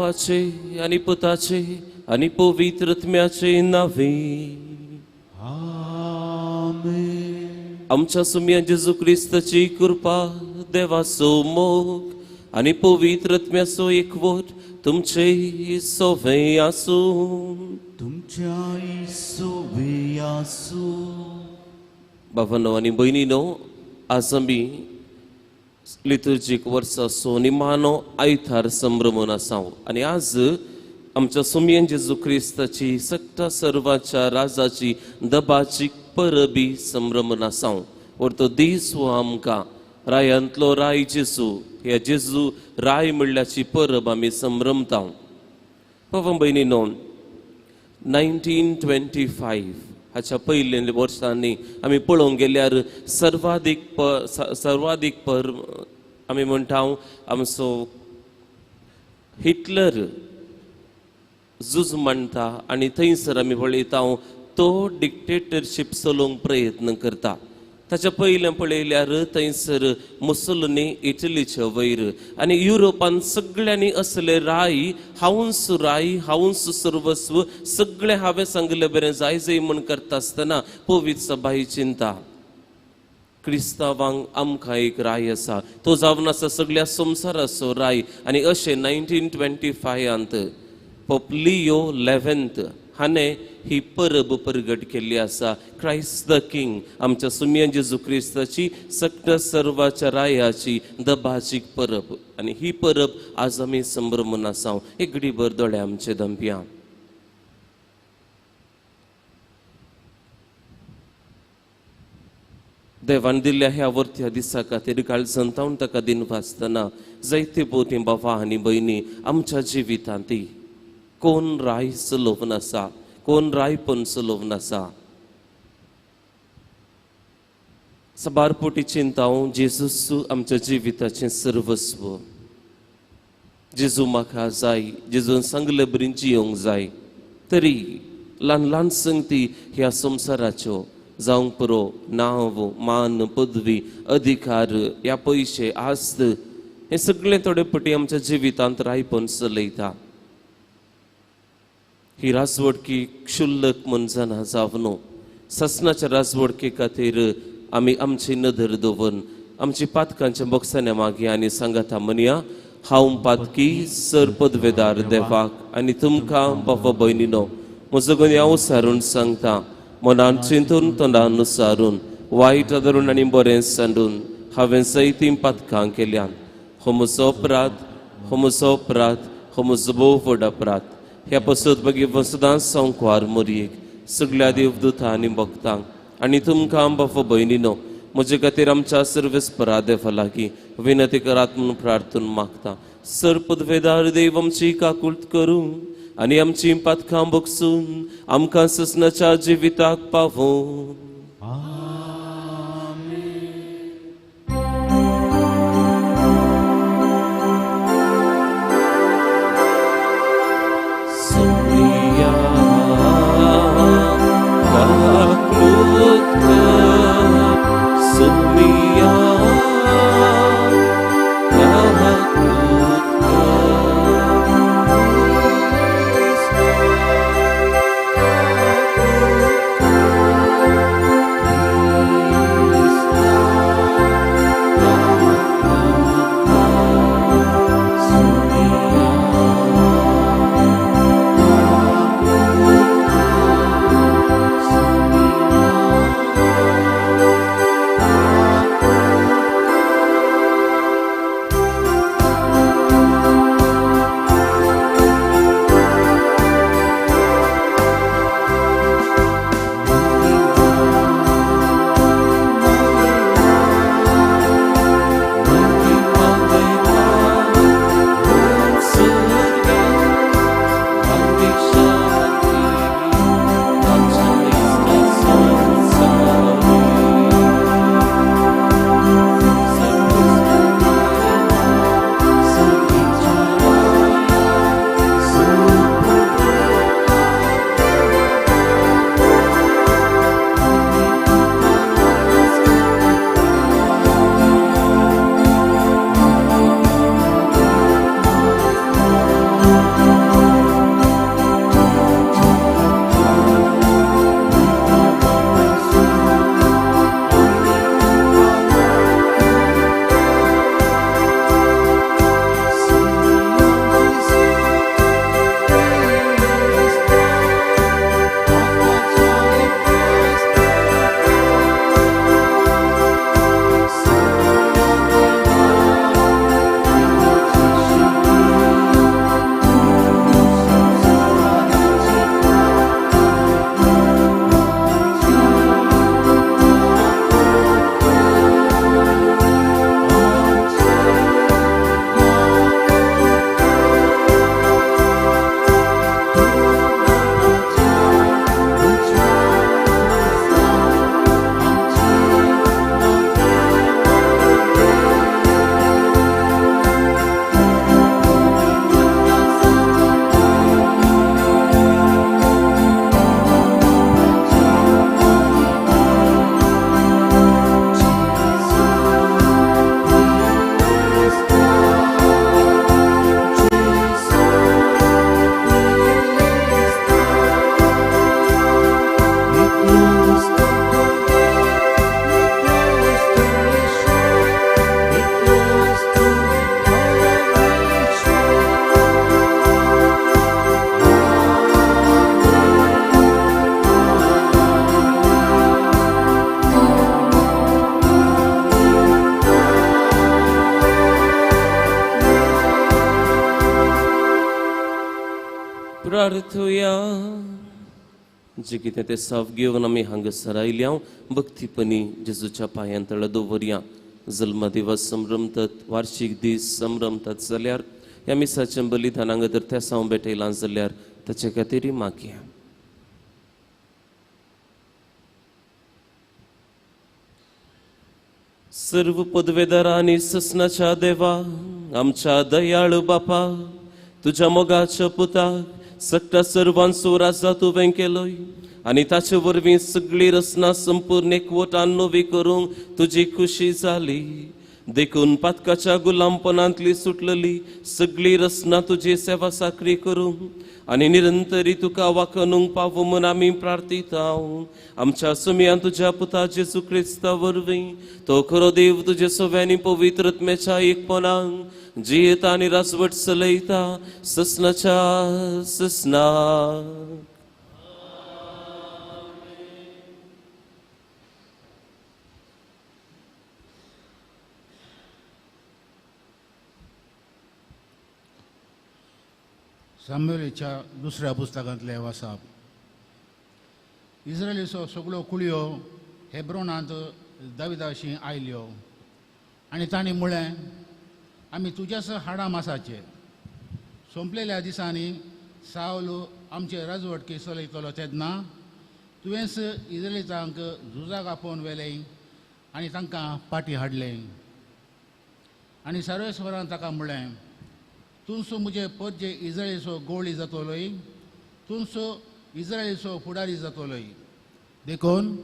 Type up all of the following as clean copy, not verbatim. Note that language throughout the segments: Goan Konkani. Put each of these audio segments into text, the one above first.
बापाचे आनी पुताचे आनी पवित्र आत्म्याचे नावे आमेन. आमच्या सुम्या जेजू क्रिस्ताची कृपा, देवाचो मोग आनी पवित्र आत्म्याचो एकवट तुमचे सोवे आसूं. तुमच्या सोवे आसूं. बाबांनो आनी भयणीनो, आज आमी लितुर्जीक वर्साचो निमाणो आयतार संभ्रमून आसा आनी आज आमच्या सुमयन जेजू क्रिस्ताची सट्टा सर्वाच्या राजाची दबाची परबी संभ्रमून आसा. तो दीस हो आमकां रायांतलो राय जेजू, ह्या जेजू राय म्हणल्याची परब आमी संभ्रमता. बाबा भयणीनो, 1925 हाच्या पयल्या वर्सांनी आमी पळोवंक गेल्यार सर्वाधीक पर आमी म्हणटा आमचो हिटलर झूज मांडटा आनी थंयसर आमी पळयता तो डिक्टेटरशीप चलोवंक प्रयत्न करता. ताच्या पयलें पळयल्यार थंयसर मुसोलिनी इटलीच्या वयर आनी युरोपान सगळ्यांनी असले राय, हांवूच राय, हांवूच सर्वस्व, सगळें हांवें सांगलें बरें जाय जाय म्हूण करता आसतना पवित्र सभाई चिंता क्रिस्तांवांक आमकां एक राय आसा, तो जावन आसा सगळ्या संवसाराचो राय. आनी अशें 1925 पोप लियो 11th हाणें ही परब परगट केल्ली आसा, क्रायस्ट the king, आमच्या सुमयन जेजू क्रिस्ताची सक्त सर्वाच्या रायाची दबाजीक परब. आनी ही परब आज आमी संभ्रमून आसा. एक घडीभर दोळे आमचे दंपया. देवान दिल्ल्या ह्या वरत्या दिसा खातीर काळजान तावन ताका दिन वाचतना जायते पोती बाबा आनी भयणी आमच्या जिवितांत कोण राय चलोवन आसा, कोण रायपण चलोवन आसा. साबार पोटी चिंता जेजूस आमच्या जिविताचें सर्वस्व. जेजू म्हाका जाय, जेजून सांगले बरी जियोंक जाय, तरी ल्हान ल्हान संगती ह्या संवसाराच्यो जावंक पुरो नांव, मान, पदवी, अधिकार, ह्या पयशे, आस्त, हें सगळें थोडे पटी आमच्या जिवितांत रायपण चलयता. ही राजवटकी क्षुल्लक म्हूण जाणा जावन सासणाच्या राजवटके खातीर आमी आमची नदर दवरून आमची पातकांच्या बोक्सान्या मागीर आनी सांगाता म्हणया, हांव पातकी सर पदवेदार देवाक आनी तुमकां बाबा भयणीनो म्हजो गुन्यांव सारून सांगता, मनान चिंतून तोंडान सारून वायट धरून आनी बरें सांडून हांवें जायतीं पातकां केल्यान. हो म्हजो अपराध, हो म्हजो अपराध, हो म्हजो भोव व्हड अपराध. ह्या पसत मागीर सदांच संकवार मोरयेक सगळ्या देवदूतां आनी भक्तांक आनी तुमकां बाबा भयणीनो म्हजे खातीर आमच्या सर्वेस्परा देवा लागीं विनंती करात म्हणून प्रार्थना मागता. सर पदवेदार देव आमची काकूळत करूं आनी आमची पातकां बगसून आमकां ससनाच्या जिविताक पावोवं. Soumia. प्रार्थुया. जे कितें तें साफ घेवन आमी हांगासर आयल्या भक्तीपणी जेजूच्या पांयां तळ दवरया. जल्म दिवस संभ्रमतात, वार्षिक दीस संभ्रमतात जाल्यार ह्या मिसाचें बलिदान हांगा तर तेसांव भेटयलां जाल्यार ताचे खातीर मागया. सर्व पदवेदारा आनी ससनाच्या देवा, आमच्या दयाळू बापा, तुज्या मोगाच्या पुताक सगळ्या सर्वांचो राजा तुवें केलोय आनी ताचे वरवीं सगळी रचना संपूर्ण एकवटान नवी करूंक तुजी खुशी जाली. देखून पातकाच्या गुलामपणांतली सुटलेली सगळी रचना तुजी सेवा साकरी करूंक आनी निरंतरी तुका वाखणूंक पावो म्हूण आमी प्रार्थिता. आमच्या सुमयान तुज्या पुता जेजू क्रिस्ता वरवीं तो खरो देव तुजे सव्यांनी पवित्र आत्म्याच्या एकपणाक जियेता आनी राजवट चलयता ससनाच्या ससनाक. सामुएलाच्या दुसऱ्या पुस्तकांतले वासाप. इस्रायलीचो सगळ्यो कुळयो हेब्रोनांत दाविदाशी आयल्यो आनी तांणी म्हळें, आमी तुज्याच हाडां मासाचे. सोंपलेल्या दिसांनी सावल आमचे राजवटकी चलयतलो तेन्ना तुवेंच इस्रायलीतांक झुजाक आपोवन व्हेलें आनी तांकां पाटी हाडलें. आनी सर्वेस्वरान ताका म्हळें, तुमचो म्हजे परजे इस्रायलीचो गोळी जातलोय, तुमचो इस्रायलीचो फुडारी जातलोय. देखून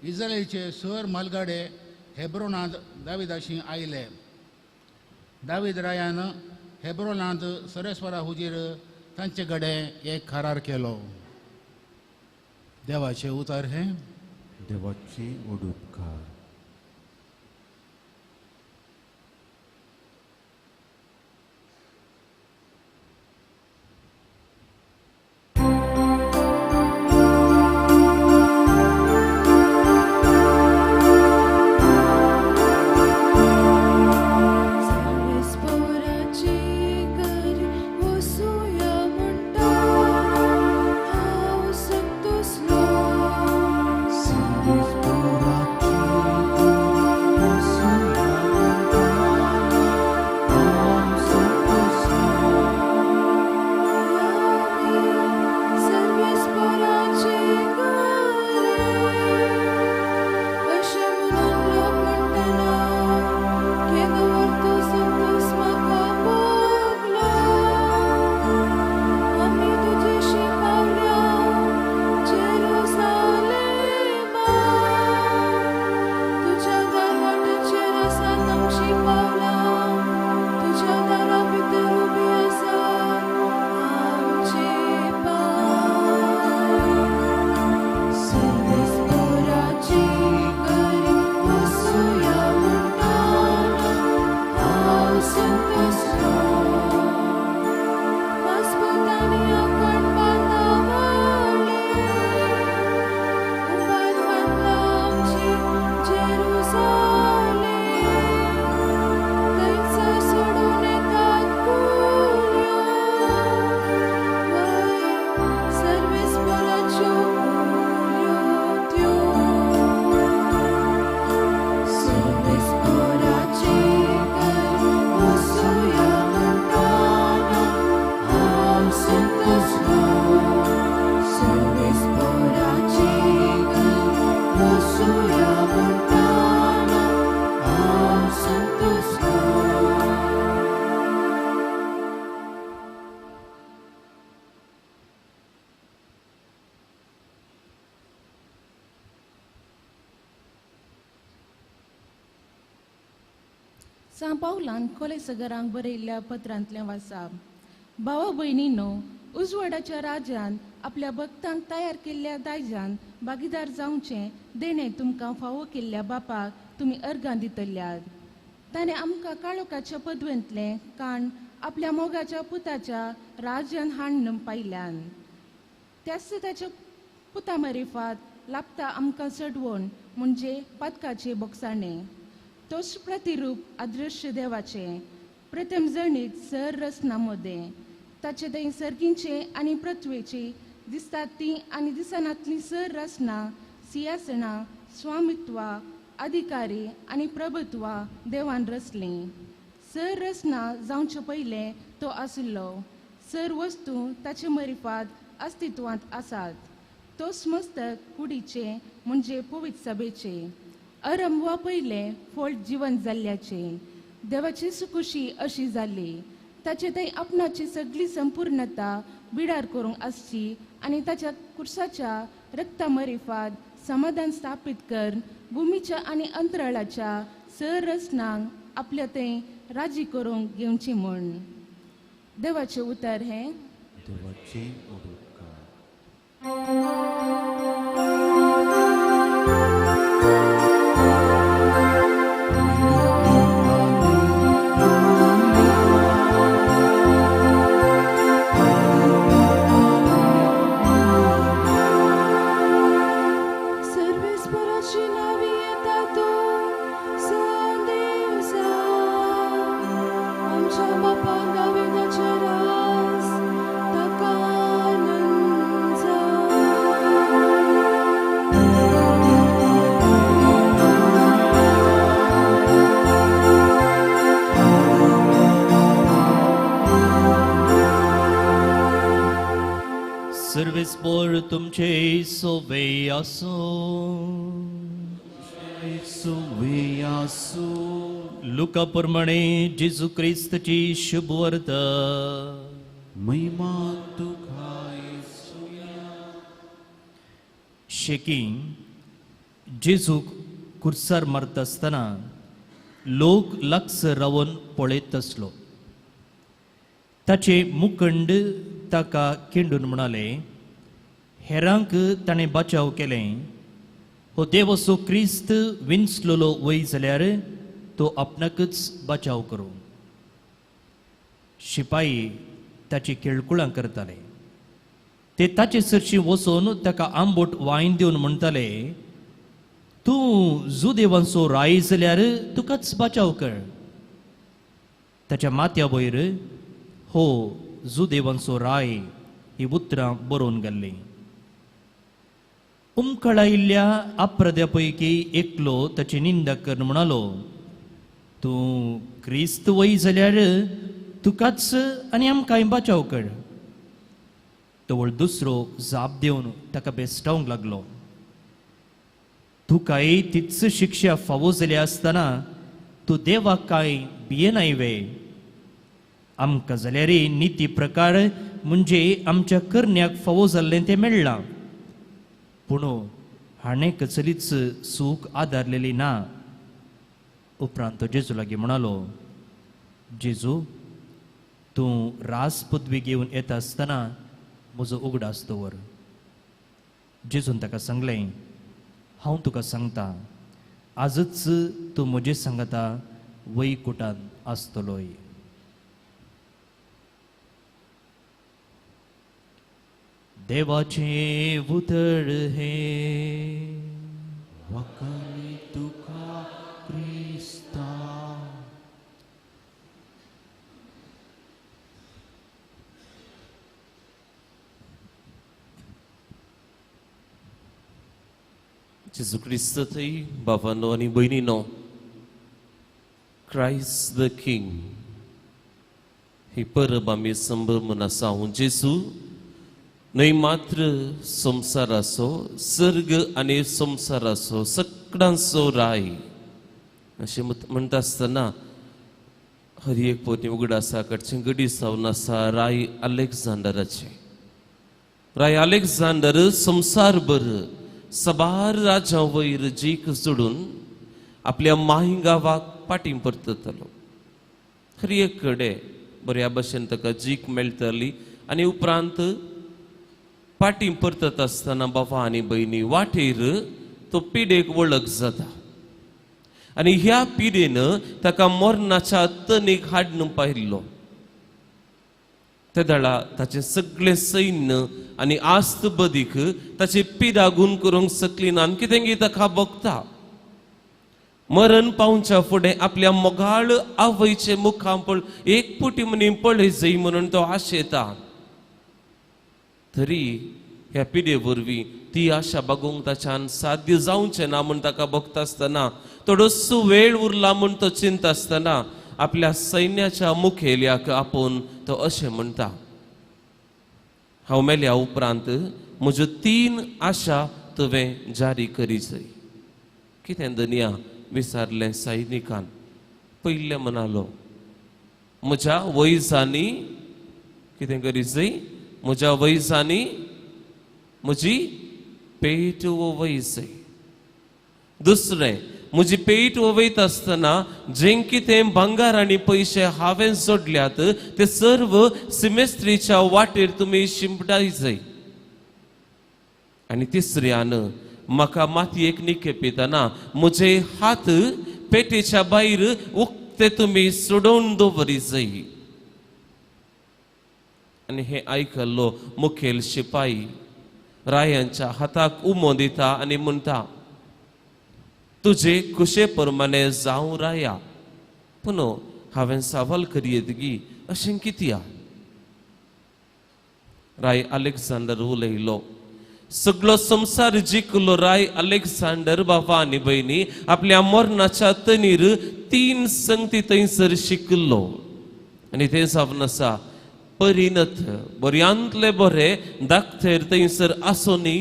इस्रायलीचे सर मालगाडे हेब्रोनांत दाविदाशी आयले. दावीद रायान हेब्रोनांत सर्वेस्वरा हुजीर तांचे कडेन एक करार केलो. देवाचे उतार हे देवाचे उपकार. सांव पावलान कोलेसगरांक बरयल्ल्या पत्रांतलें वासाप. भावा भयणीनो, उजवाडाच्या राज्यान आपल्या भक्तांक तयार केल्ल्या दायजान भागीदार जावचें देणें तुमकां फावो केल्ल्या बापाक तुमी अर्गां दितल्यात. ताणें आमकां काळोखाच्या पदवेंतलें काण आपल्या मोगाच्या पुताच्या राज्यान हाडून पायल्यान. त्याच ताच्या पुता मारिफात लाभता आमकां चडवण म्हणजे पातकाचे बोगसाणें. तोच प्रतिरूप अदृश्य देवाचें प्रथम जणीत सर रचना मदें. ताचे थंय सर्गींचे आनी पृथ्वेची दिसतात ती आनी दिसनातली सर रचना सिंहासनां स्वामित्वां अधिकारी आनी प्रभुत्वां देवान रचलीं. सर रचना जावचे पयलें तो आशिल्लो. सर वस्तू ताचे मरिफात अस्तित्वांत आसात. तो समस्तक कुडीचे म्हणजे पवित्र सभेचे अरंभवा पयलें फळ जिवन जाल्ल्याचे. देवाची सुकुशी अशी जाली ताचे थंय आपणाची सगळी संपूर्णता बिडार करूंक आसची आनी ताच्या कुर्साच्या रक्ता मरिफात समाधान स्थापीत कर भुमीच्या आनी अंतराळाच्या सर रचनांक आपल्या थंय राजी करूंक घेवची म्हूण. देवाचें उतर हें. देवाचें उपकार. सर्वेस्पोर तुमचे सोवे आसूं. सोवे आसूं. लुका प्रमाणे जेजू क्रिस्तची शुभवार्ता. महिमा तुका येसुया. शेकी जेजूक कुर्सार मारता आसतना लोक लागसर रावन पळयत आसलो. ताचे मुखंड ताका केंडून म्हणाले, हेरांक ताणें बचाव केलें, हो देवाचो क्रिस्त विंचलेलो वय जाल्यार तो आपणाकच बचाव करूं. शिपाई ताची खेळकुळां करताले. ते ताचे सरशी वचून ताका आंबट वायन दिवन म्हणटाले, तूं जुदेवांचो राय जाल्यार तुकाच बचाव कर. ताच्या माथ्या वयर हो जुदेवांचो राय ही उतरां बरोवन घाल्लीं. उमकळायिल्ल्या आप्रद्या पैकी एकलो ताची निंदा कर म्हणालो, तूं क्रिस्त वय जाल्यार तुकाच आनी आमकांय बचाव कर. तवळ दुसरो जाप दिवन ताका बेस्टावंक लागलो, तुकाय तीच शिक्षा फावो जाली आसतना तूं देवाक कांय भियेनाय वे? आमकां जाल्यार निती प्रकार म्हणजे आमच्या करण्याक फावो जाल्लें तें मेळ्ळां, पूण हाणें कसलीच सूख आदारलेली ना. उपरांत तो जेजू लागीं म्हणालो, जेजू तूं रास पदवी घेवन येता आसतना म्हजो उगडास दवर. जेजून ताका सांगलें, हांव तुका सांगता, आजच तूं म्हजे सांगता वैकुटांत आसतलोय. देवाचें उतर हें. वखणी तुका क्रिस्ता. जेजू क्रिस्त थंय बाबांनो आनी भयणीनो, क्रायस्ट the king ही परब आमी संभ्रमून आसा. जेजू न्हय मात्र संवसाराचो, सर्ग आनी संवसाराचो सगळ्यांचो राय अशें म्हणटा आसतना हर एक पोती उगडासा कडचें गडी जावन आसा राय अलेक्झांडराचें. राय अलेक्झांडर संवसारभर सबार राजा वयर जीक जोडून आपल्या माही गांवाक पाटी परततालो. हर एक कडे बऱ्या भशेन ताका जीक मेळटाली आनी उपरांत पाटी परतत आसतना बाबा आनी भयणी वाटेर तो पिडेक वळख जाता आनी ह्या पिडेन ताका मरणाच्या तणीक हाडून पाहिल्लो. तेदळा ताचें सगळें सैन्य आनी आस्त बदीक ताची पिडा गुण करूंक शकली ना आनी कितें ताका भोगता. मरण पावच्या फुडें आपल्या मोगाळ आवयचे मुखांपळ एक पुटी म्हणी पळय जाय म्हणून तो आशेता. तरी ह्या पिडे वरवीं ती आशा बागोवंक ताच्यान साध्य जावचें ना म्हूण ताका भोगता आसतना, थोडोसो वेळ उरला म्हूण तो चिंता आसतना आपल्या सैन्याच्या मुखेल्याक आपोवन तो अशें म्हणटा, हांव मेल्या उपरांत म्हज्यो 3 आशा तुवें जारी करी जाय. कितें धनया विचारलें सैनिकान. पयलें म्हणालो, म्हज्या वैजांनी कितें करी जाय, म्हज्या वैजांनी म्हजी पेट वय जाय. दुसरें, म्हजी पेट वयता आसतना जें कितें भांगार आनी पयशे हांवें जोडल्यात ते सर्व सिमेस्त्रीच्या वाटेर तुमी शिंपडाय जाय. आनी तिसऱ्यान, म्हाका मातयेक निखेपितना म्हजे हात पेटेच्या भायर उक्ते तुमी सोडोवन दवरी जाय. आनी हें आयकल्लो मुखेल शिपाई रायांच्या हाताक उमो दिता आनी म्हणटा, तुजे कुशे प्रमाणे जावं राया, पूण हांवें सवाल करयेत गी अशें कित्या? राय अलेक्झांडर उलयलो. सगळो संवसार जिखलो राय अलेक्झांडर बाबा आनी भयणी आपल्या मरणाच्या तनीर 3 संगती थंयसर शिकलो. आनी तें जावन आसा परिणत बऱ्यांतले बरे दाखतेर थंयसर आसोनी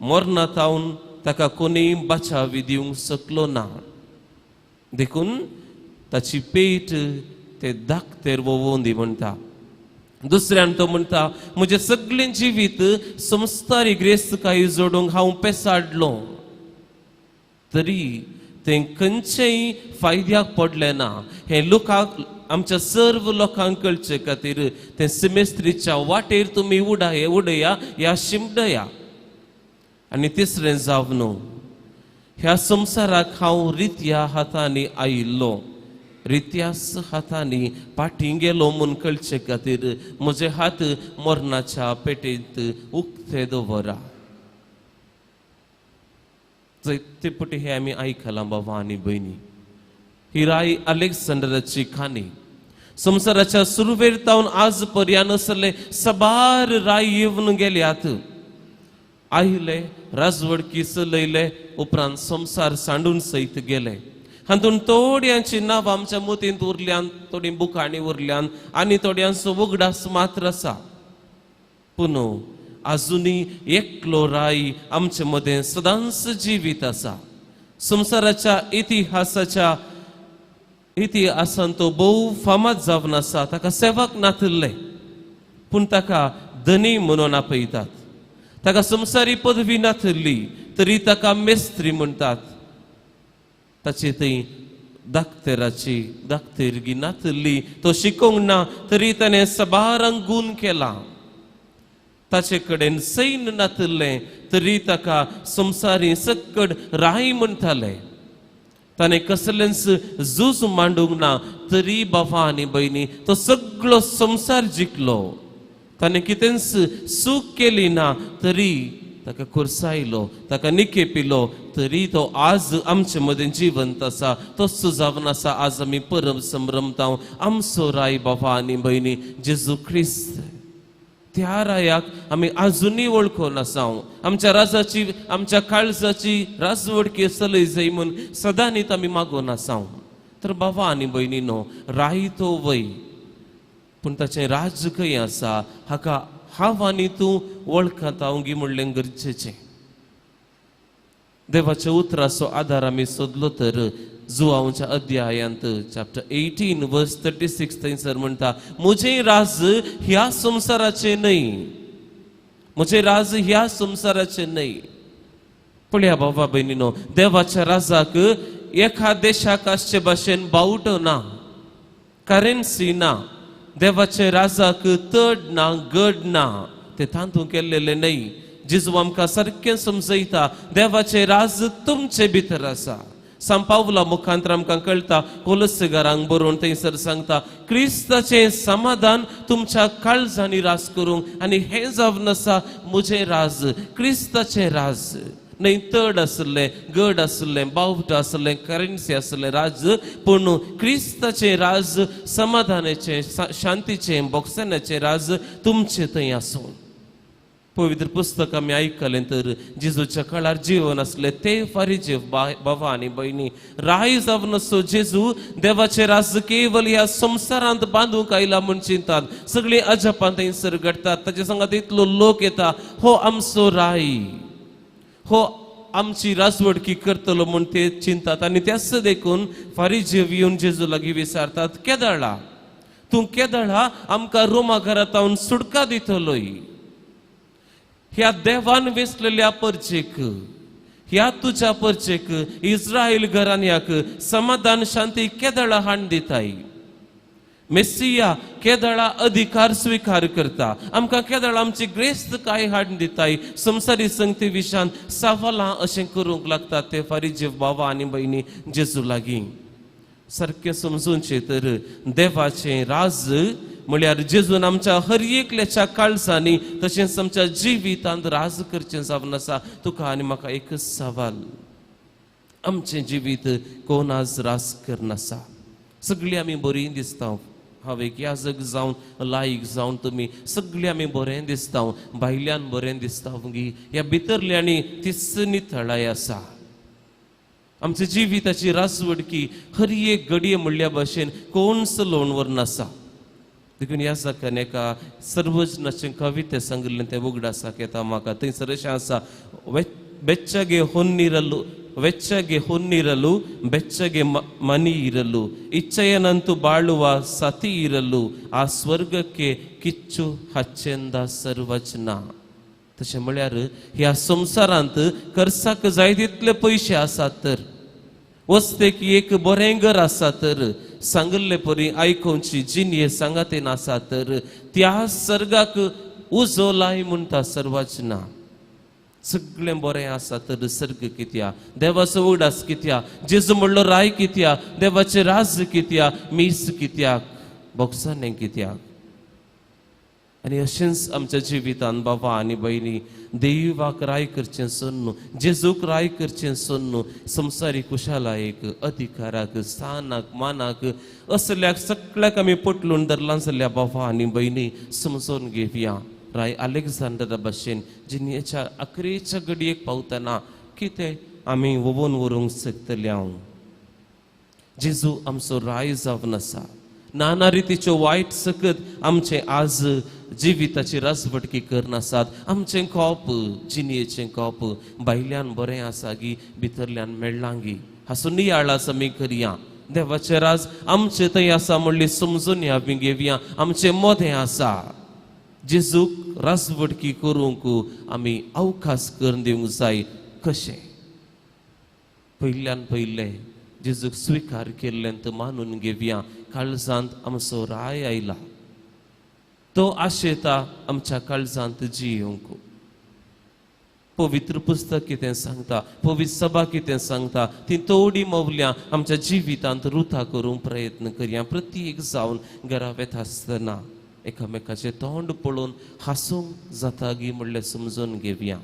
मरणां तावन ताका कोणीय बाचावी दिवंक शकलो ना. देखून ताची पेट ते दाखतेर वोवोन दी म्हणटा. दुसऱ्यान तो म्हणटा, म्हजें सगळें जिवीत संस्कारी ग्रेस्तकाय जोडूंक हांव पेसाडलो, तरी तें खंयचेय फायद्याक पडलें ना. हें लोकांक, आमच्या सर्व लोकांक कळचे खातीर तें सिमेस्त्रीच्या वाटेर तुमी उडया उडया या शिमडया. आनी तिसरें जावन न्हू, ह्या संवसाराक हांव रित्या हातांनी आयिल्लो, रित्यास हातांनी फाटीं गेलो म्हूण कळचे खातीर म्हजे हात मरणाच्या पेटेंत उक्ते दवरा. जायते पटी हें आमी आयकलां बाबा आनी भयणी. ही राय अलेक्झांडराची काणी संवसाराच्या सुरवेर तावन आज पर्यान आसले सबार राय येवन गेल्यात. आयले, राजवडकी चलयले, उपरांत संवसार सांडून सयत गेले. हातूंत थोड्यांची नांव आमच्या मतींत उरल्यान, थोडीं बुकांनी उरल्यान आनी थोड्यांचो उगडास मात्र आसा. पूण आजुनूय एकलो राय आमचे मदें सदांच जिवीत आसा. संवसाराच्या इतिहासाच्या इतिहासान तो भोव फामाद जावन आसा. ताका सेवक नातिल्ले, पूण ताका धनी म्हणून आपयतात. ताका संवसारी पदवी नातिल्ली तरी ताका मेस्त्री म्हणटात. ताचे थंय दाक्तेराची दाक्तेरगी नातिल्ली, तो शिकोवंक ना तरी ताणें सबारांक गूण केला. ताचे कडेन सैन्य नातिल्लें तरी ताका संवसारी सक्कड राय म्हणटाले. ताणें कसलेंच झूज मांडूंक ना तरी बाबा आनी भयणी तो सगळो संवसार जिखलो. ताणें कितेंच चूक केली ना तरी ताका खुरसायलो, ताका निखेपिलो, तरी तो आज आमचे मदें जिवंत आसा. तोच जावन आसा आज आमी परब संभ्रमता आमचो राय बाबा आनी भयणी जेजू क्रिस्त. त्या रायाक आमी आजुनूय वळखून आसा. आमच्या राजाची, आमच्या काळजाची राजवडकी चलय जाय म्हूण सदांनीत आमी मागून आसा. तर बाबा आनी भयणीनो, राय तो वय, पूण ताचें राज्य खंय आसा हाका हांव आनी तूं वळखता गी म्हणलें गरजेचें. देवाच्या उतराचो आदार आमी सोदलो तर जुवांवच्या अध्यायांत चॅप्टर 18 वर्स 36 थंयसर म्हणटा, म्हजें राज ह्या संवसाराचें न्हय, म्हजें राज ह्या संवसाराचें न्हय. पळया बाबा भयणीनो, देवाच्या राजाक एका देशाक आसचे भाशेन बावटो ना, करेन्सी ना. देवाचे राजाक तड ना, गड ना, ते तातूंत केल्लेले न्हय. जेजू आमकां सारकें समजयता, देवाचें राज तुमचे भितर आसा. सांपावला मुखांतर आमकां कळटा, कोलसेगारांक बरोवन थंयसर सांगता, क्रिस्ताचें समाधान तुमच्या काळजांनी राज करूंक, आनी हें जावन आसा म्हजें राज, क्रिस्ताचें राज. न्हय तड आसलें, गड आसलें, बावट आसलें, करन्सी आसलें राज, पूण क्रिस्ताचें राज समाधानाचें, शांतीचें, बोगसाण्याचें राज तुमचें थंय आसूं. पवित्र पुस्तक आमी आयकलें तर जेजूच्या काळार जीवन आसलें ते फारीजीव बाबा आनी भयणी राय जावन आसो जेजू देवाचें राज केवल ह्या संवसारांत बांदूंक आयला म्हूण चिंतात. सगळीं अजापां थंयसर घडटात, ताचे सांगात इतलो लोक येता, हो आमचो राय, हो आमची राजवडकी करतलो म्हूण ते चिंतात. आनी त्याच देखून फारीजीव येवन जेजू लागीं विचारतात, केदळा तूं केदळा आमकां रोमा घरांत सुटका दितलोय? ह्या देवान वेसलेल्या परचेक, ह्या तुज्या परचेक, इस्रायल घराण्याक समाधान शांती केदळा हाण दिताय? मेसिया केदळा अधिकार स्विकार करता, आमकां केदळा आमची ग्रेस्त काय हाडून दिताय? संवसारी संगती विशान सवालां अशें करूंक लागतात ते फारीजीव बाबा आनी भयणी जेजू लागीं. सारकें समजूनचें तर देवाचें राज म्हळ्यार जेजून आमच्या हर एकल्याच्या काळजांनी तशेंच आमच्या जिवितांत राज करचें जावन आसा. तुका आनी म्हाका एकच सवाल, आमचें जिवीत कोण आज राज करनासा? सगळीं आमी बरीं दिसता, हांव एक याजक जावन लायक जावन तुमी सगळीं आमी बरें दिसता, भायल्यान बरें दिसता गी, ह्या भितरल्यांनी तीच नितळाय आसा. आमच्या जिविताची राजवडकी हर एक घडये म्हणल्या भाशेन कोण चलोवन व्हरनासा. देखून ह्या जाकान एका सर्वजनाचें कविते सांगिल्लें तें उगडासाक येता म्हाका. थंयसर अशें आसा, ಬೆಚ್ಚಗೆ ಹೊನ್ನಿರಲು, ಬೆಚ್ಚಗೆ ಹೊನ್ನಿರಲು, ಬೆಚ್ಚಗೆ ಮನಿ ಇರಲು, ಇಚ್ಛೆಯನಂತೂ ಬಾಳುವ ಸತಿ ಇರಲು, ಆ ಸ್ವರ್ಗಕ್ಕೆ ಕಿಚ್ಚು ಹಚ್ಚೆಂದ ಸರ್ವಜ್ಞ. तशें म्हळ्यार ह्या संवसारांत खर्चाक जाय तितले पयशे आसात तर, वस्तेक एक बरें घर आसा तर, सांगिल्ले परी आयकोवची जिणये सांगातीन आसा तर, त्या सर्गाक उजो लाय म्हणटा सर्वज्ञ. सगळें बरें आसा तर सर्ग कित्या, देवाचो उगडास कित्या, जेजू म्हणलो राय कित्या, देवाचें राज कित्या, मीस कित्याक, बोगसाणें कित्याक? आनी अशेंच आमच्या जिवितान बाबा आनी भयणी देवाक राय करचें सोडून, जेजूक राय करचें सोडून संवसारी खुशालायेक, अधिकाराक, स्थानाक, मानाक असल्याक सगळ्याक आमी पोटलून धरलां जाल्यार बाबा आनी भयणी समजून घेवया राय अलेक्झांडरा भाशेन जिणेच्या अकरेच्या घडयेक पावतना कितें आमी वोवन व्हरूंक शकतले. हांव जेजू आमचो राय जावन आसा. नाना रितीच्यो वायट सकत आमचें आज जिविताची राजवटकी करनासात. आमचें कोप, जिणयेचें कोप भायल्यान बरें आसा गी, भितरल्यान मेळ्ळां गी, हाचो नियाळ आमी करया. देवाचें राज आमचें थंय आसा म्हणली समजून आमी घेवया. आमचें मोदें आसा. जेजूक राजवटकी करूंक आमी अवकाश करून दिवंक जाय. कशें? पयल्यान पयलें जेजूक स्विकार केल्लें तो मानून घेवया. काळजांत आमचो राय आयला, तो आशेता आमच्या काळजांत जियोंक. पवित्र पुस्तक कितें सांगता, पवित्र सभा कितें सांगता, ती थोडी मौल्यां आमच्या जिवितांत रुथा करूंक प्रयत्न करया. प्रत्येक जावन घरा वेता आसतना एकामेकाचें तोंड पळोवन हांसूंक जाता गी म्हणलें समजून घेवया.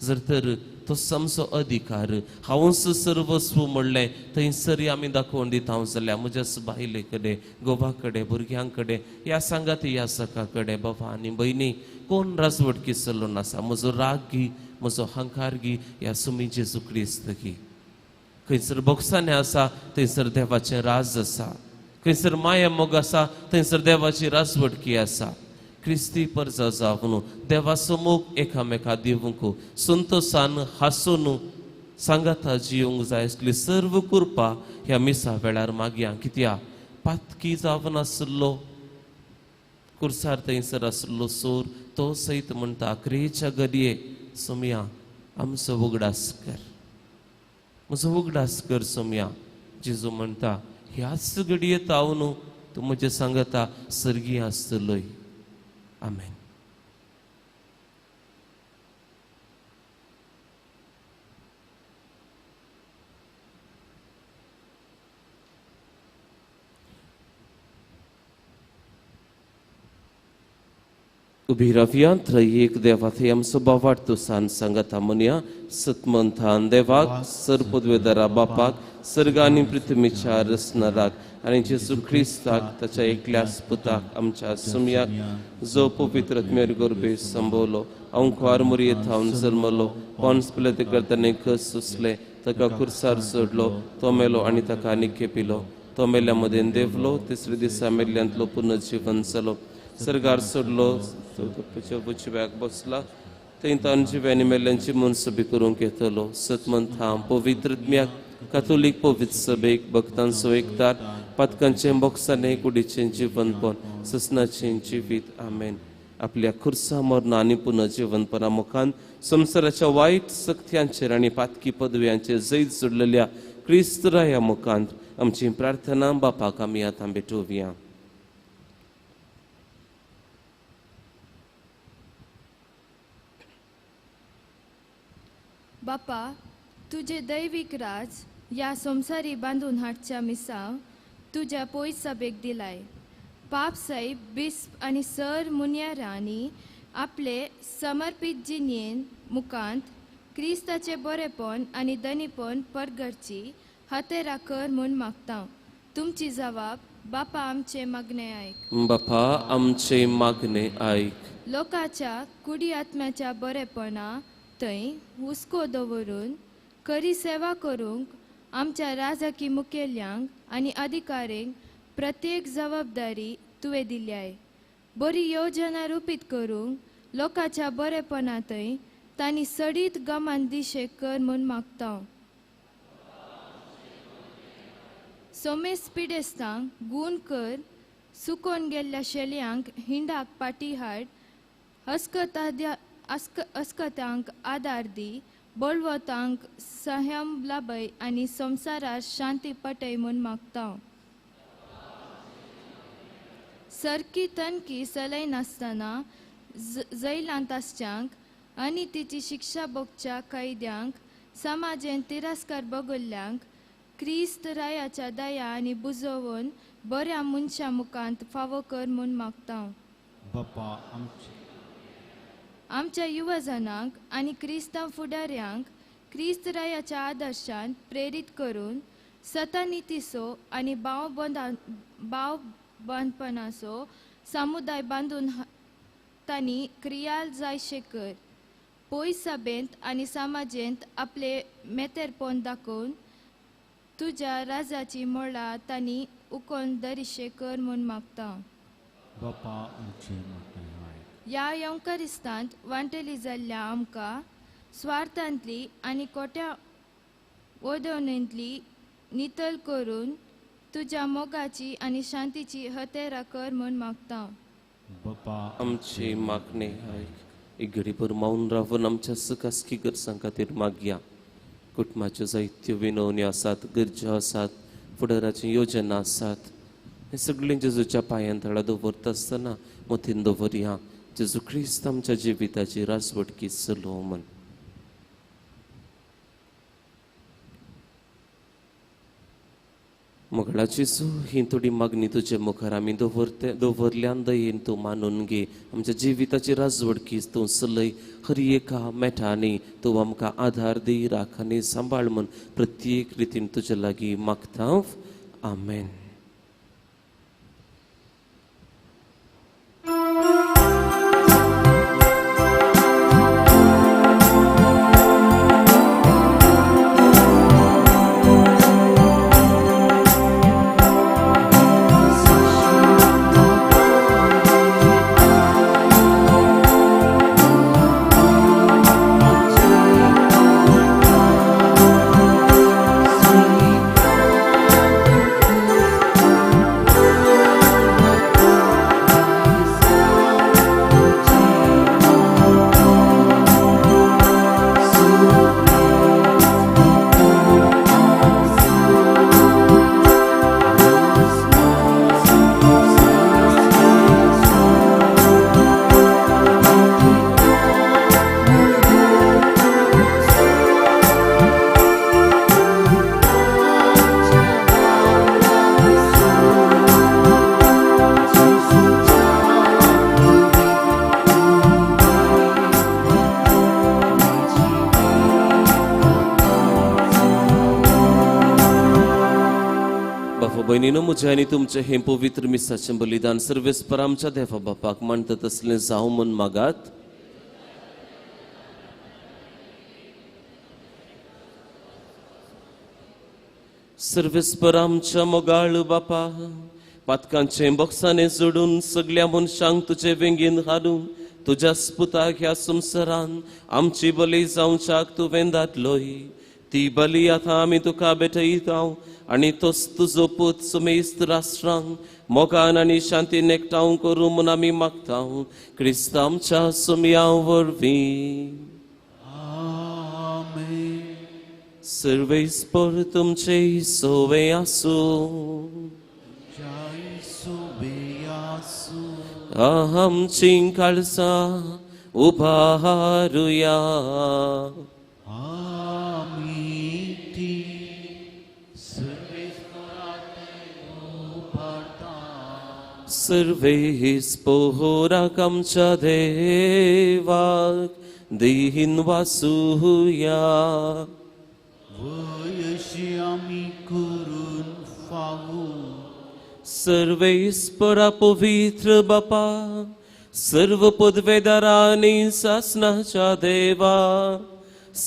जर तर तो समजो अधिकार हांवच सर्वस्व म्हणलें थंयसर आमी दाखोवन दिता हांव जाल्यार म्हज्याच बायले कडेन, घोवा कडेन, भुरग्यां कडेन, ह्या सांगात ह्या सखा कडेन, बाबा आनी भयणी कोण राजवटकी चलोवन आसा? म्हजो राग गी, म्हजो हंकार गी, ह्या सुमी जेजू क्रिस्त गी? खंयसर बोगसाणें आसा थंयसर देवाचें राज आसा, खंयसर माया मोग आसा थंयसर देवाची राजवटकी आसा. क्रिस्ती परजा जावन देवाचो मोग एकामेका दिवंक संतोसान हांसून सांगाता जिवंक जाय आसली सर्व कृपा ह्या मिसा वेळार मागया. कित्या पातकी जावन आसलो कुर्सार थंयसर आसलो सोर तो सयत म्हणटा अकरेच्या गरये सोमया आमचो उगडास कर, म्हजो उगडास कर सोमया. जेजू म्हणटा ह्याच घडये तावन तूं म्हजें सांगता सर्गी आसतलोय. आमेन. उबी रावया त्रयेक देवा थंय आमचो बावाट सान सांगाता म्हणया सतमंथान देवाक सर पदवेदारा बापाक सर्ग आनी पृथ्वीच्या रचणाराक आनी जेजू क्रिस्ताक ताच्या एकल्याच पुताक आमच्या सुमयाक जो पवित्र आत्म्यार गोरबे संभवलो अंकुआर मुरये थावन जल्मलो पॉन्स पिलेत करताना कस सुसले ताका खुर्सार सोडलो तो मेलो आनी ताका आनी खेपिलो तो मेल्या मदेन देवलो तिसरे दिसा मेल्ल्यांतलो पुनर्जीवन जालो सरकार सोडलो उजव्याक बसला थंय ताण जिव्यांनी मेल्ल्यांची मनसुबी करूंक येतलो सतमंथां पवित्र आत्म्याक कातोलीक पवित्र सभेक भक्तांचो एकदार पातकांचें बोक्साने कुडीचें जिवनपण ससनाचें जिवीत आमेन. आपल्या खुर्सा मरणा आनी पुनर्जीवनपणा मुखान संवसाराच्या वायट सक्त्यांचेर आनी पातकी पदव्यांचेर जैत जोडलेल्या क्रिस्त राया मुखांत आमची प्रार्थना बापाक आमी आतां भेटोवया. बापा, तुझे दैवीक राज ह्या संवसारी बांदून हाडच्या मिसांव तुज्या पयस सभेक दिलाय. पाप साहेब बिस्प आनी सर मुन्यारांनी आपले समर्पीत जिणेन मुखांत क्रिस्ताचें बरेपण आनी दनीपण परगटची हतेरा कर म्हूण मागता. तुमची जबाब बापा आमचे मागणे आयक. बापा आमचे मागणे आयक. लोकांच्या कुडी आत्म्याच्या बरेपणा थंय हुस्को दवरून खरी सेवा करूंक आमच्या राजकी मुखेल्यांक आनी अधिकाऱ्यांक प्रत्येक जबाबदारी तुवें दिल्याय. बरी योजना रुपीत करूंक लोकांच्या बरेपणांतय तांणी सडीत गमान दिशे कर म्हूण मागता. सोमेस पिडेस्तांक गूण कर, सुकोन गेल्ल्या शेल्यांक हिंडाक पाटी हाड, अस्कतांक आदार दी, बळवतांक संयम लाभय आनी संवसारार शांती पटय म्हूण मागता. सरकी तनकी सलय नासतना जैलांत आसच्यांक आनी तिची शिक्षा भोगच्या कैद्यांक समाजेन तिरस्कार भोगल्ल्यांक क्रिस्त रायाच्या दया आनी बुजोवन बऱ्या मनशा मुखांत फावो कर म्हूण मागता. बापा आमचे आमच्या युवजनांक आनी क्रिस्तांव फुडाऱ्यांक क्रिस्त रायाच्या आदर्शान प्रेरीत करून सतानितीचो आनी भाव बांदपणाचो समुदाय बांदून तांणी क्रियाल जायशे कर. पयस सभेंत आनी समाजेंत आपले मेतेरपण दाखोवन तुज्या राजाची मोळा तांणी उकोन दरिशे कर म्हूण मागता. बापा आमचे मागणे आयक. ह्या येवकारिस्तांत वांटेली जाल्ल्या आमकां स्वार्थांतली आनी कोट्या ओदवणेंतली नितल करून तुज्या मोगाची आनी शांतीची हतेरा कर म्हूण मागता. बापा आमचे मागणे आयक. एक घडीभर मौन रावन आमच्या सकासकी गरजां खातीर मागया. कुटुंबाच्यो जायत्यो विनवण्यो आसात, गरजो आसात, फुडाराच्यो योजना आसात. हें सगळें जेजूच्या पांयान थळा दवरता आसतना मतीन दवरया जेजू क्रिस्त आमच्या जिविताची राजवटकी चलोवं म्हूण. मोगळा जेजू, ही थोडी मागणी तुजे मुखार आमी दवरल्यान दयेन तूं मानून घे. आमच्या जिविताची राजवटकी तूं चलय. हर एका मेठांनी तूं आमकां आधार दी, राख आनी सांबाळ म्हूण प्रत्येक रितीन तुजे लागीं मागता. आमेन. Sweet भयणीनो, म्हजें आनी तुमचें हें पवित्र मिसाचें बलिदान सर्वेस्पर आमच्या देवा बापाक मानता तसलें जावं म्हूण मागात. सर्वेस्पर आमच्या मोगाळ बापा, पातकांचें बोक्सांनी जोडून सगल्या मनशांक तुजे वेंगेन घालून तुज्या स्पुताक ह्या संवसारान आमची बली जावच्याक तुवें धाडलोय. ती बली आतां आमी तुका भेटयता आनी तोच तुजो पूत समेस्त राष्ट्रांक मोगान आनी शांतीन एकठांव करूं म्हूण आमी मागता, क्रिस्त आमच्या सुमया वरवीं. सर्वेस्पर तुमचे सोवे आसूं. आमची काळसां उबारुया. सर्वेस्पोराक आमच्या देवाक देहीन वासुया. वयशी आमी करून फावो. सर्वेस्परा पवित्र बापा, सर्व पदवेदारांनी सासनाच्या देवा,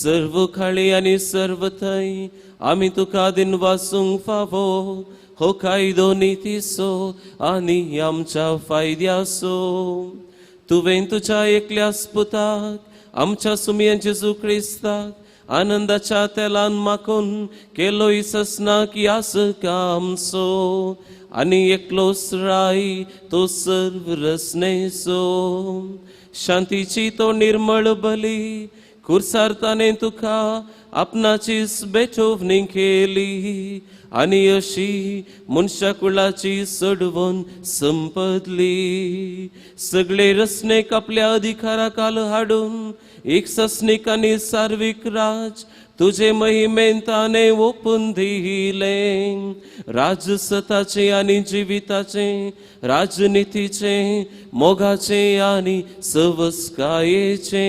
सर्व खाळी आनी सर्व थंय आमी तुका दिन वासूंक फावो. हो कायदो नितीचो आनी आमच्या फायद्याचो. तुवें तुज्या एकल्या पुताक आमच्या सुमयन जेजू क्रिस्ताक आनंदाच्या तेलान माखून केलोय ससनाक यासक आमचो आनी एकलोच राय तो सर्व रसनेचो. शांतीची तो निर्मळ बली कुर्सार ताणें तुका आपणाचीच भेटोवणी केली आनी अशी मनशा कुळाची सोडवून संपतली. सगळे रसनेक आपल्या अधिकारा काल हाडून एक ससनीक आनी सार्वीक राज तुजे महिमेन ताणें ओपून दिलें. राजसताचें आनी जिविताचें, राजनितीचें, मोगाचें आनी सवस्कायेचें.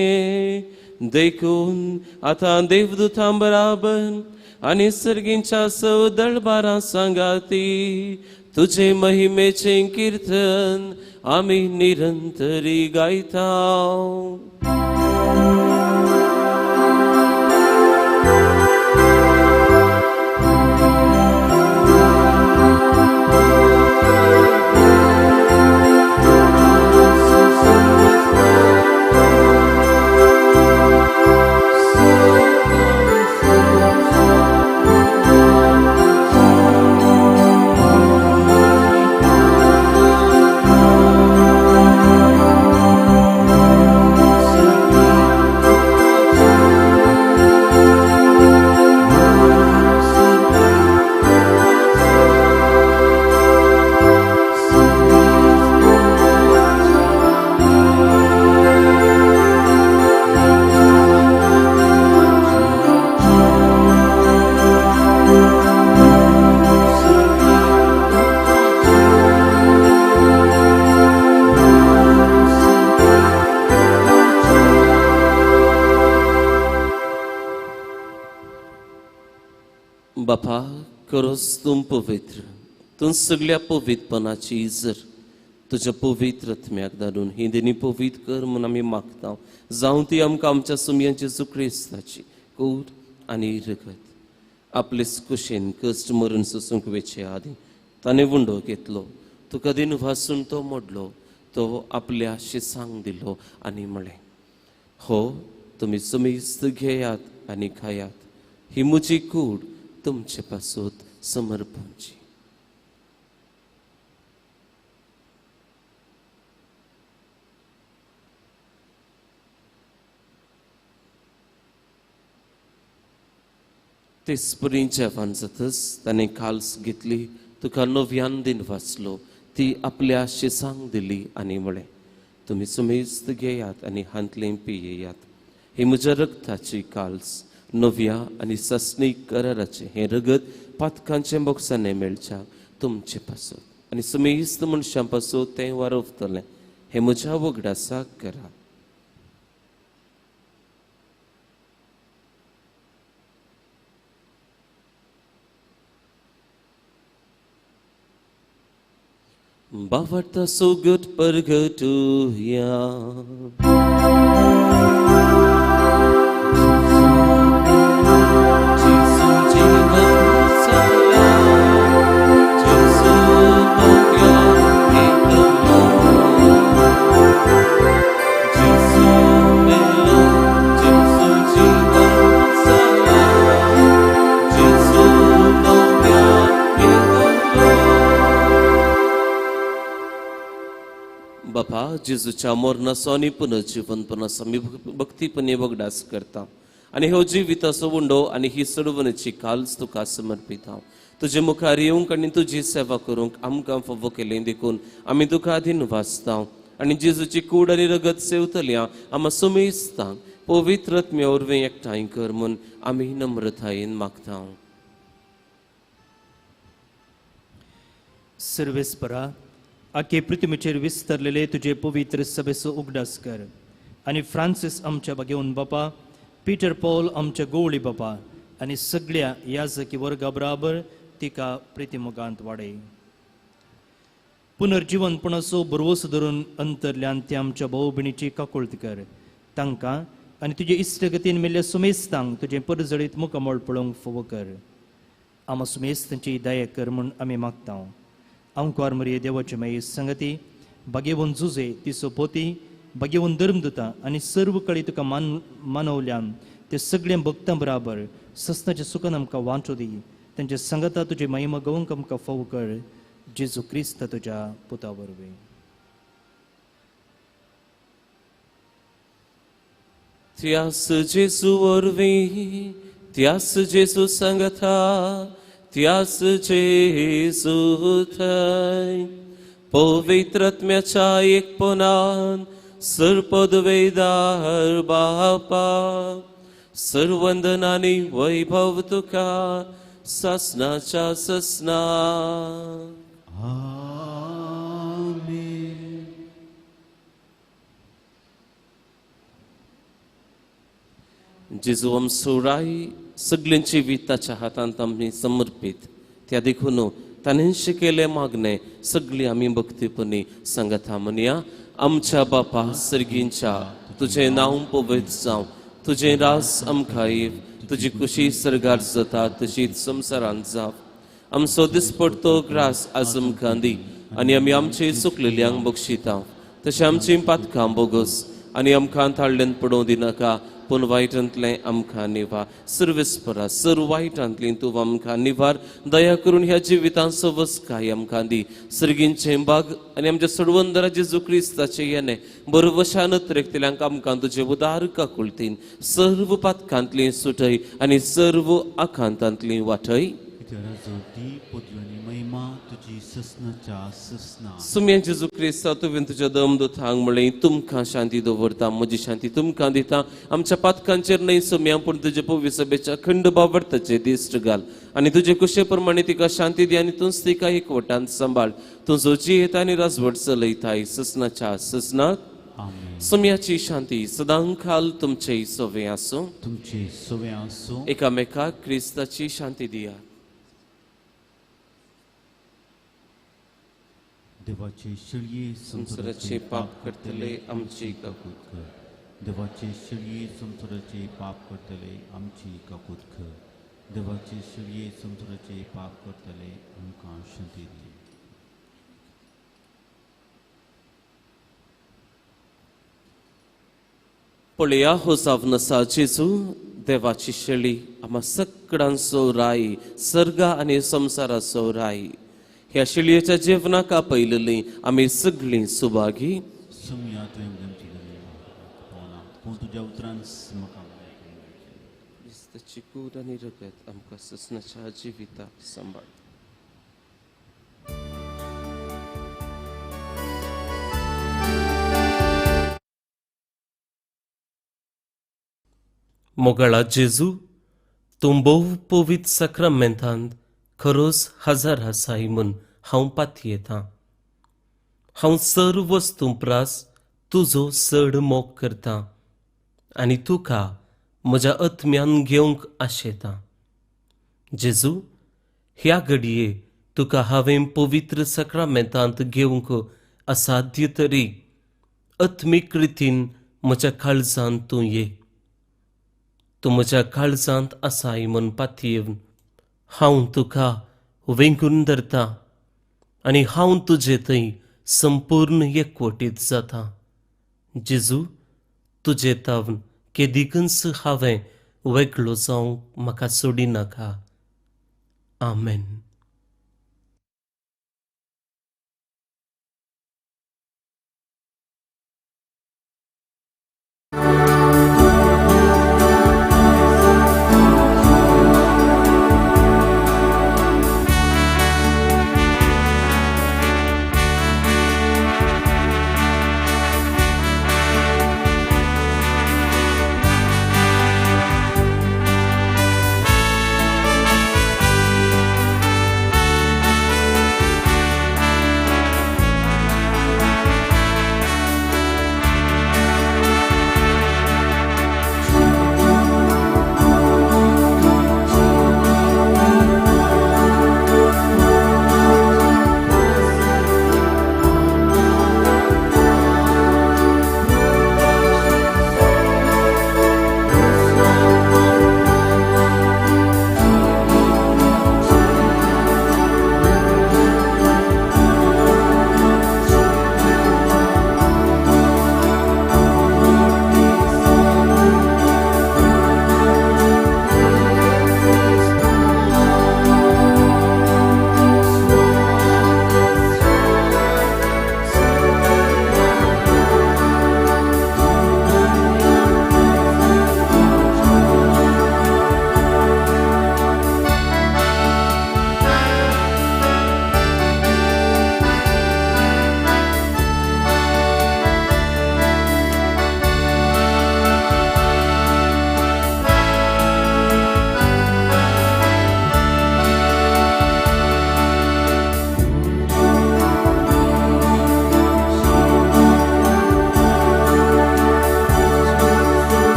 देखून आतां देवदूतां बराबर आनी सर्गींच्या सदळबारां सांगाती तुजे महिमेचें कीर्तन आमी निरंतरी गायता. बापा, खरोच तूं पवित्र, तूं सगळ्या पवित्रपणाची जर तुज्या पवित्र आत्म्याक धाडून ही देणी पवित्र कर म्हूण आमी मागता. जावं ती आमकां आमच्या सुमयांची क्रिस्ताची कूड आनी रगत. आपलेच कुशेन कश्ट मरण सोसूंक वेचे आदीं ताणें उंडो घेतलो, तुका दिन वासून तो मोडलो, तो आपल्या शिसांक दिलो आनी म्हळें, हो तुमी समेस्त घेयात आनी खायात, ही म्हजी कूड तुमचे पासत समर्पणची. तेच परी जेवण जातच ताणें काल्स घेतली, तुका नव्यान दिन वाचलो, ती आपल्या शिसांक दिली आनी म्हळें, तुमी समेस्त घेयात आनी हांतलें पियेयात, ही म्हज्या रगताची काल्स, नव्या आनी सासणीक कराराचें हें रगत पातकांचें बोक्सांनी मेळच्या तुमचे पासत आनी समेस्त मनशां पासत तें वारवतलें. हें म्हज्या वगडासाक करा. बावडता सोगट परगटुया. जेजू जीवन जाला, जेजू मोग्या एकलो, जेजू मेलो, जेजू जीवन जाला, जेजू मोग्या एकलो. बापा, जेजूच्या मरणाचो आनी पुनर्जीवनपणाचो आमी भक्तीपणी वगडास करता आनी हो जिविताचो उंडो आनी ही सोडवणेची काल्स तुका समर्पिता. तुजे मुखार येवंक आनी तुजी सेवा करूंक आमकां फावो केलें देखून आमी तुका अधीन वाचता आनी जेजूची कूड आनी रगत सेवतल्या आमा सुमेस्तांक पवित्र आत्म्या वरवीं एकठांय कर म्हूण आमी नम्रतायेन मागता. सर्वेस्परा, आखे पृथ्वीचेर विस्तरलेले तुजे पवित्र सभेचो उगडास कर आनी फ्रांसीस आमच्या बागेवन बापा, पीटर पॉल आमच्या गोवळी बापा आनी सगळ्या याजकी वर्गा बराबर तिका प्रितीमुगांत वाडय. पुनर्जीवनपणाचो भरवंसो धरून अंतरल्यान ते आमच्या भाव भयणीची काकुळट कर. तांकां आनी तुजे इश्टगतीन मेल्ल्या सुमेस्तांक तुजें परजळीत मुखामळ पळोवंक फावो कर. आमा सुमेस्तांची दया कर म्हूण आमी मागता. आंकवार मरिये देवाचे माई संगती, बागेवन जुजे तिचो पोती, बागेवन धर्मदुता आनी सर्व कळी तुका मानवल्यान ते सगळे भक्तां बराबर सस्नाच्या सुखान आमकां वांटो दी. तांच्या संगता तुजी महिमा गोवंक आमकां फावो कर. जेजू क्रिस्त तुज्या पुता वरवीं. त्यास जेजू वरवीं, त्यास जेजू संगता, त्यास जेजू थंय पवित्र आत्म्याच्या एकपणान सर्पदवेदार बापा, सर्वंदनानी वैभव तुका ससनाच्या ससना. आमेन. जेजू आमचो राय सगळ्यांची जिविताच्या हातांत आमी समर्पीत त्या देखून ताणें शिकयलें मागणें सगळीं आमी भक्तीपणी सांगता. म्हणया, आमच्या बापा सर्गींच्या, तुजें नांव पवित्र जावं, तुजें रास आमकां येव, तुजी खुशी सर्गार जाता तशीच संवसारांत जावं. आमचो दिसपडतो ग्रास आज आमकां दी आनी आमी आमचे चुकलेल्यांक बक्षिता तशें आमचीं पातकां बोगस आनी आमकां थाडल्यान पडोवं दिनाका, पूण वायटांतलें आमकां निवार. सर्वेस्परा, सर्व वायटांतली तूं आमकां निवार. दया करून ह्या जिवितांत सवसकाय आमकां दी. सर्गींचें बाग आनी आमच्या सोडवंदरा जेजू क्रिस्ताचें येणें बरोवशान अत्रेकतल्यांक आमकां तुजें उदार काकुळतीन सर्व पातकांतली सुटय आनी सर्व आकांतांतली वाटय. सुम्या जेजू क्रिस्ता, तुवें तुज्या दमदुतांक म्हळें, तुमकां शांती दवरता, म्हजी शांती तुमकां दिता. आमच्या पातकांचेर न्हय सुम्या, पूण तुजे पवित्र सभेच्या अखंड बावडताचेर दिश्ट घाल आनी तुजे कुशे प्रमाणे तिका शांती दी आनी तूंच तिका एकवटान सांबाळ. तुजो जियेता आनी राजवट चलयताय ससनाच्या ससनाक. सुम्याची शांती सदांकाल तुमचे सवे आसूं. तुमचे सवे आसूं. एकामेकाक क्रिस्ताची शांती दिया. देवाचे शिळये संवसाराचे पाप करतले आमची काकूत कर. देवाचे शिळये संवसाराचे पाप करतले आमची काकूत कर. देवाचे शिळये संवसाराचे पाप करतले आमकां शांती दी. पळया हो जावन आसा जेजू देवाची शेळी, आमा सगळ्यांचो राय, सर्गा आनी संवसाराचो राय. ह्या शेळयेच्या जेवणाक आपयलेली आमी सगळीं सुभागी. सुम्या तुवें पूण तुज्या उतरान म्हाका क्रिस्ताची कूड आनी रगत आमकां ससनाच्या जिविताक सांबाळ. मोगाळा जेजू, तूं भोव पवित्र साक्रामेंतांत खरोच हजार आसाय म्हूण हांव पातयेतां. हांव सर्व वस्तूं प्रास तुजो चड मोग करतां आनी तुका म्हज्या आत्म्यान घेवंक आशेतां. जेजू, ह्या घडये तुका हांवें पवित्र साक्रामेंतांत घेवंक असाध्य तरी आत्मीक रितीन म्हज्या काळजांत तूं ये. तूं म्हज्या काळजांत आसाय म्हूण पातयेवन हांव तुका वेंगून धरता आनी हांव तुजे थंय संपूर्ण एकवटीत जाता. जेजू, तुजे तावन केदिकूच हांवें वेगळो जावंक म्हाका सोडिनाका. आमेन.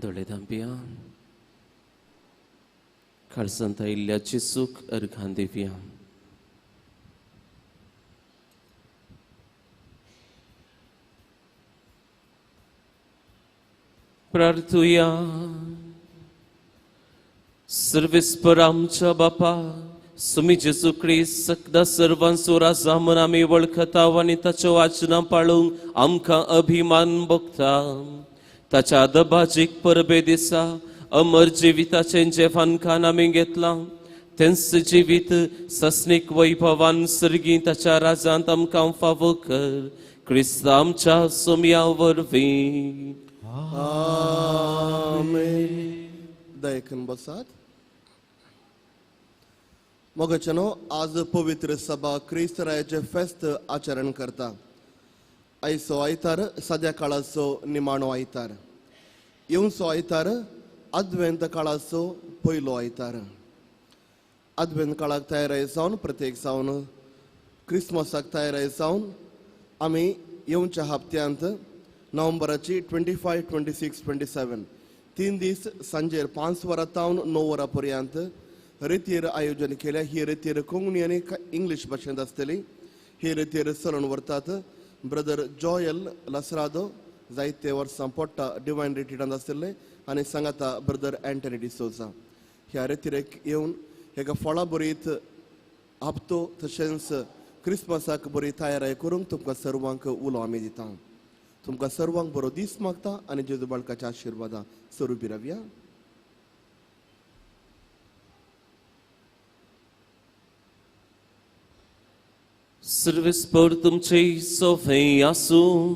दोळे धांपया. काळजांत आयिल्ल्या जेजूक अर्घां दिवया. प्रार्थुया. सर्वेस्पर आमच्या बापा, सुमी जेजू क्रिस्त सकदा सर्वांचो राजा म्हूण आमी वळखता आनी ताच्यो वाचनां पाळूंक आमकां अभिमान भोगता. ताच्या दबाजीक परबे दिसा अमर जिविताचें जेवण खाण आमी घेतलां, तेंच जिवीत सस्नीक वैभवान सर्गी ताच्या राजांत आमकां फावो कर. क्रिस्त आमच्या सोम्या वरवीं. आमेन. दयेकन बसात. मोगाच्यानो, आज पवित्र सभा क्रिस्त रायाचें फेस्त आचरण करता. आयचो आयतार सद्या काळाचो निमाणो आयतार, येवचो आयतार आद्वेंत काळाचो पयलो आयतार. आद्वेंत काळाक तयाराय जावन प्रत्येक जावन क्रिसमसाक तयाराय जावन आमी येवच्या हप्त्यांत नोव्हेंबराची 25, 26, 27 3 दीस सांजेर 5 वरां तावन 9 वरां पर्यंत रेतीर आयोजन केल्या. ही रेतीर कोंकणी आनी इंग्लीश भाशेंत आसतली. ही रेतीर चलोवन व्हरतात ब्रदर जॉयल लसरादो, जायते वर्सां पोट्टा डिवायन रिट्रीटांत आशिल्ले, आनी सांगाता ब्रदर एंटनी डिसोजा. ह्या रेतिरेक येवन हेका फळां बरीत हप्तो तशेंच क्रिसमसाक बरी तयाराय करूंक तुमकां सर्वांक उलो आमी दिता. तुमकां सर्वांक बरो दीस मागता आनी जेजू बाळकाच्या आशिर्वादा स्वरुपी रावया. सर्वेस्पर तुमचे सोफे आसूं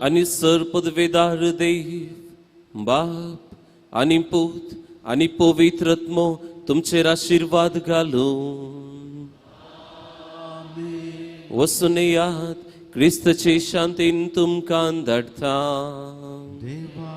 आनी सर पदवेदार देव बाप आनी पूत आनी पवित्र आत्मो तुमचेर आशिर्वाद घालूं. वचून येयात, क्रिस्तचे शांतीन तुमकां धाडटा. देवाक